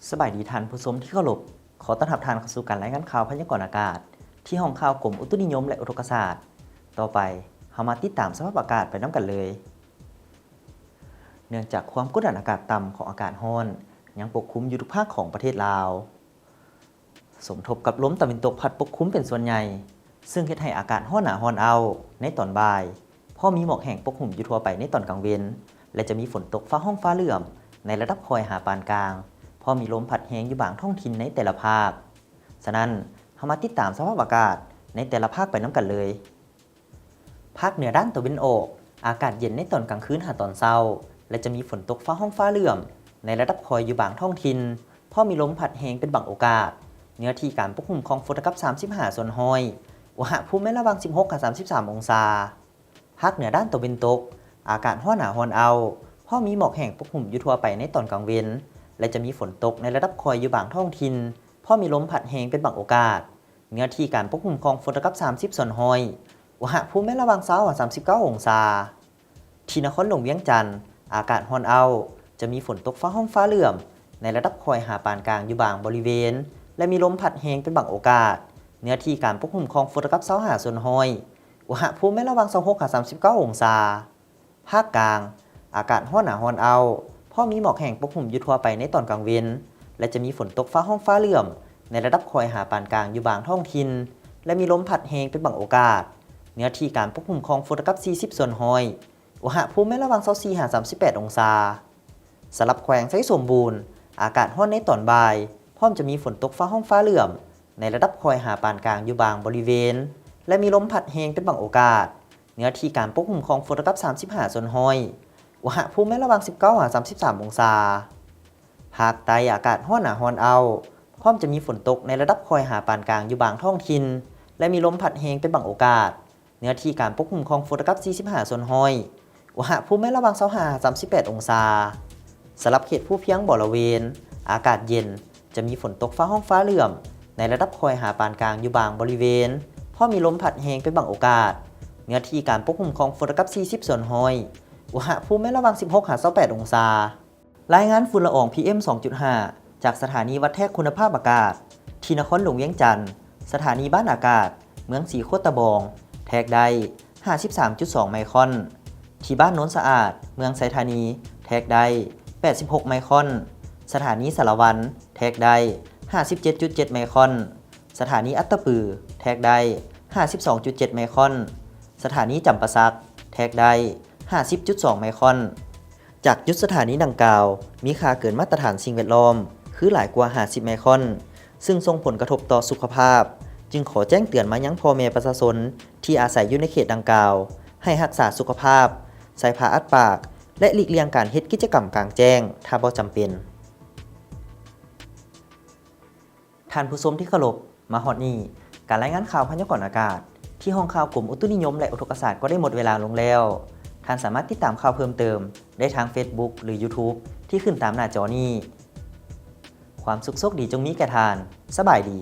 ສະບາຍດີທ່ານຜູ້ຊົມທີ່ເຄົາລົບ, ຂໍຕ້ອນຮັບທ່ານເຂົ້າສູ່ການລາຍງານຂ່າວພະຍາກອນອາກາດ ທີ່ຫ້ອງຂ່າວກົມອຸຕຸນິຍົມ ແລະ ອຸທົກກະສາດ. ຕໍ່ໄປ, ເຮົາມາຕິດຕາມສະພາບອາກາດໄປນຳກັນເລີຍ. ເນື່ອງຈາກຄວາມກົດດັນອາກາດຕ່ຳຂອງອາກາດຮ້ອນ ຍັງປົກຄຸມຢູ່ທຸກພາກຂອງປະເທດລາວ, ສົມທົບກັບລົມຕາເວັນຕົກພັດປົກຄຸມເປັນສ່ວນໃຫຍ່ ເຊິ່ງເຮັດໃຫ້ອາກາດຮ້ອນໜາຮ້ອນເອົ້າໃນຕອນບ່າຍ, ພໍມີໝອກແຫ້ງປົກຫຸ້ມຢູ່ທົ່ວໄປໃນຕອນກາງເວັນ ແລະ ຈະມີຝົນຕົກຟ້າຮ້ອງຟ້າເຫຼື້ອມໃນລະດັບຄ່ອຍຫາປານກາງ, ພໍມີລົມພັດແຮງຢູ່ບາງທ້ອງຖິ່ນໃນແຕ່ລະພາກ. ສະນັ້ນ, ເຮົາມາຕິດຕາມສະພາບອາກາດໃນແຕ່ລະພາກໄປນຳກັນເລີຍ. ພາກເໜືອດ້ານຕາເວັນອອກ, ອາກາດເຢັນໃນຕອນກາງຄືນຫາຕອນເຊົ້າ ແລະ ຈະມີຝົນຕົກຟ້າຮ້ອງຟ້າເຫຼື້ອມໃນລະດັບຄ່ອຍຢູ່ບາງທ້ອງຖິ່ນ, ພໍມີລົມພັດແຮງເປັນບາງໂອກາດ. ເນື້ອທີ່ການປົກຄຸມຂອງຝົນເທົ່າກັບສາມສິບຫ້າສ່ວນຮ້ອຍ, ອຸນຫະພູມແມ່ນລະຫວ່າງສິບຫົກຫາສາມສິບສາມອົງສາ. ພາກເໜືອດ້ານຕາເວັນຕົກ, ອາກາດຮ້ອນໜາຮ້ອນເອົ້າ, ພໍມີໝອກແຫ້ງປົກຫຸ້ມຢູ່ທົ່ວໄປໃນຕອນກາງເວັນ ແລະ ຈະມີຝົນຕົກໃນລະດັບຄ່ອຍຢູ່ບາງທ້ອງຖິ່ນ, ພໍມີລົມພັດແຮງເປັນບາງໂອກາດ. ເນື້ອທີ່ການປົກຄຸມຂອງຝົນເທົ່າກັບສາມສິບສ່ວນຮ້ອຍ, ອຸນຫະພູມແມ່ນລະຫວ່າງຊາວຫາສາມສິບເກົ້າອົງສາ. ທີ່ນະຄອນຫຼວງວຽງຈັນ, ອາກາດຮ້ອນເອົ້າ, ຈະມີຝົນຕົກຟ້າຮ້ອງຟ້າເຫຼື້ອມໃນລະດັບຄ່ອຍຫາປານກາງຢູ່ບາງບໍລິເວນ ແລະ ມີລົມພັດແຮງເປັນບາງໂອກາດ. ເນື້ອທີ່ການປົກຄຸມຂອງຝົນເທົ່າກັບຊາວຫ້າສ່ວນຮ້ອຍ, ອຸນຫະພູມແມ່ນລະຫວ່າງຊາວຫົກຫາສາມສິບເກົ້າອົງສາ. ພາກກາງ, ອາກາດຮ້ອນໜາຮ້ອນເອົ້າ, ພໍມີໝອກແຫ້ງປົກຫຸ້ມຢູ່ທົ່ວໄປໃນຕອນກາງເວັນ ແລະ ຈະມີຝົນຕົກຟ້າຮ້ອງຟ້າເຫຼື້ອມໃນລະດັບຄ່ອຍຫາປານກາງຢູ່ບາງທ້ອງຖິ່ນ ແລະ ມີລົມພັດແຮງເປັນບາງໂອກາດ. ເນື້ອທີ່ການປົກຄຸມຂອງຝົນເທົ່າກັບສີ່ສິບສ່ວນຮ້ອຍ, ອຸນຫະພູມແມ່ນລະຫວ່າງຊາວສີ່ຫາສາມສິບແປດອົງສາ. ສຳລັບແຂວງໄຊສົມບູນ, ອາກາດຮ້ອນໃນຕອນບ່າຍ, ພ້ອມຈະມີຝົນຕົກຟ້າຮ້ອງຟ້າເຫຼື້ອມໃນລະດັບຄ່ອຍຫາປານກາງຢູ່ບາງບໍລິເວນ ແລະ ມີລົມພັດແຮງເປັນບາງໂອກາດ. ເນື້ອທີ່ການປົກຄຸມຂອງຝົນເທົ່າກັບສາມສິບຫ້າສ່ວນຮ້ອຍ, ອຸນຫະພູມແມ່ນລະຫວ່າງສິບເກົ້າຫາສາມສິບສາມອົງສາ. ພາກໃຕ້, ອາກາດຮ້ອນໜາຮ້ອນເອົ້າ, ພ້ອມຈະມີຝົນຕົກໃນລະດັບຄ່ອຍຫາປານກາງຢູ່ບາງທ້ອງຖິ່ນ ແລະ ມີລົມພັດແຮງເປັນບາງໂອກາດ. ເນື້ອທີ່ການປົກຄຸມຂອງຝົນເທົ່າກັບສີ່ສິບຫ້າສ່ວນຮ້ອຍ, ອຸນຫະພູມແມ່ນລະຫວ່າງຊາວຫ້າຫາສາມສິບແປດອົງສາ. ສຳລັບເຂດພູພຽງບໍລະເວນ, ອາກາດເຢັນ, ຈະມີຝົນຕົກຟ້າຮ້ອງຟ້າເຫຼື້ອມໃນລະດັບຄ່ອຍຫາປານກາງຢູ່ບາງບໍລິເວນ, ພໍມີລົມພັດແຮງເປັນບາງໂອກາດ. ເນື້ອທີ່ການປົກຄຸມຂອງຝົນເທົ່າກັບສີ່ສິບສ່ວນຮ້ອຍ, ອຸນຫະພູມແມ່ນລະຫວ່າງສິບຫົກຫາຊາວແປດອົງສາ. ລາຍງານຝຸ່ນລະອອງ ພີເອັມ ສອງຈຸດຫ້າ ຈາກສະຖານີວັດແທກຄຸນນະພາບອາກາດ ທີ່ນະຄອນຫຼວງວຽງຈັນ, ສະຖານີບ້ານອາກາດ ເມືອງສີໂຄດຕະບອງ ແທກໄດ້ ຫ້າສິບສາມຈຸດສອງ ໄມຄອນ, ທີ່ບ້ານໂນນສະອາດ ເມືອງໄຊທານີ ແທກໄດ້ ແປດສິບຫົກ ໄມຄອນ, ສະຖານີສາລະວັນ ແທກໄດ້ ຫ້າສິບເຈັດຈຸດເຈັດ ໄມຄອນ, ສະຖານີອັດຕະປື ແທກໄດ້ ຫ້າສິບສອງຈຸດເຈັດ ໄມຄອນ, ສະຖານີຈຳປາສັກ ແທກໄດ້ ຫ້າສິບຈຸດສອງ ໄມຄອນ. ຈາກຈຸດສະຖານີດັ່ງກ່າວ ມີຄ່າເກີນມາດຕະຖານສິ່ງແວດລ້ອມ ຄືຫຼາຍກວ່າ ຫ້າສິບ ໄມຄອນ, ຊຶ່ງສົ່ງຜົນກະທົບຕໍ່ສຸຂະພາບ, ຈຶ່ງຂໍແຈ້ງເຕືອນມາຍັງພໍ່ແມ່ປະຊາຊົນທີ່ອາໄສຢູ່ໃນເຂດດັ່ງກ່າວ ໃຫ້ຮັກສາສຸຂະພາບ, ໃສ່ຜ້າອັດປາກ ແລະ ຫຼີກລ່ຽງການເຮັດກິດຈະກຳກາງແຈ້ງ ຖ້າບໍ່ຈຳເປັນ. ທ່ານຜູ້ຊົມທີ່ເຄົາລົບ, ມາຮອດນີ້, ການລາຍງານຂ່າວພະຍາກອນອາກາດ ທີ່ຫ້ອງຂ່າວກົມອຸຕຸນິຍົມ ແລະ ອຸທົກກະສາດ ກໍໄດ້ໝົດເວລາລົງແລ້ວ. ທ່ານສາມາດຕິດຕາມຂ່າວເພີ່ມເຕີມໄດ້ທາງ Facebook ຫຼື YouTube ທີ່ຂຶ້ນຕາມໜ້າຈໍນີ້. ຄວາມສຸກໂຊກດີຈົ່ງມີແກ່ທ່ານ. ສະບາຍດີ.